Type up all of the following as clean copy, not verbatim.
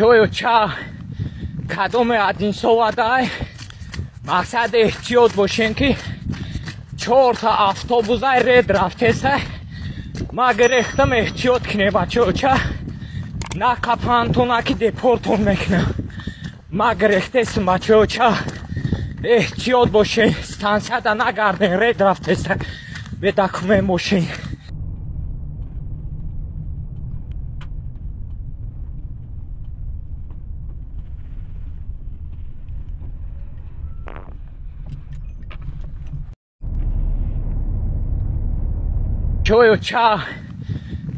Бачаҳоё, ча кадоме Одинсовадай, мақсад эҳтиёт бошем, ки чорта автобусай ред рафтеса. Ма гирехтам, эҳтиёт кине, бачаҳо, ча на қапантона, ки депортон мекунам. Ма гирехтесм, бачаҳо, ча эҳтиёт бошен, стансияда нагарден, ред рафтеса, бедокумент бошен. Чою ча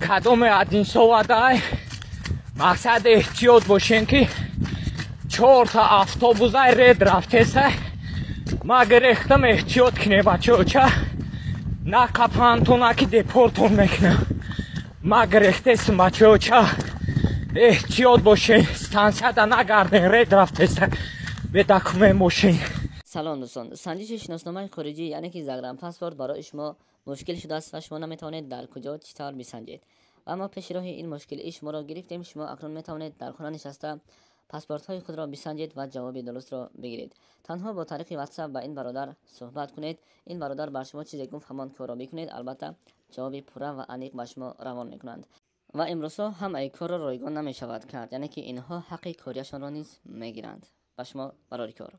кадоме Одинсовадай, мақсад эҳтиёт бошен, ки чорта автобусай ред рафтеса. Ма гирехтам, эҳтиёт кине, бачаҳо, ча на қапантона, ки депортон мекунам. Ма гирехтесм, бачаҳо, ча эҳтиёт бошен, стансияда нагарден, ред рафтеса, бедокумент бошен. Салом, дӯстон! Санҷиши шиносномаи хориҷӣ, яъне ки загранпаспорт, барои шумо мушкил шудааст ва шумо наметавонед дар куҷо, чӣ тавр бисанҷед. Ва мо пеши роҳи ин мушкилии шуморо гирифтем. Шумо акнун метавонед дар хона нишаста паспортҳои худро бисанҷед ва ҷавоби дурустро бигиред. Танҳо бо тариқи Ватсап ба ин бародар суҳбат кунед. Ин бародар бар шумо чизе гуфт, ҳамон корро бикунед. Албатта, ҷавоби пурра ва аниқ ба шумо равон мекунанд. Ва имрӯзҳо ҳамаи корро ройгон намешавад кард, яъне ки инҳо ҳаққи корияшонро низ мегиранд. Ба шумо барори кор.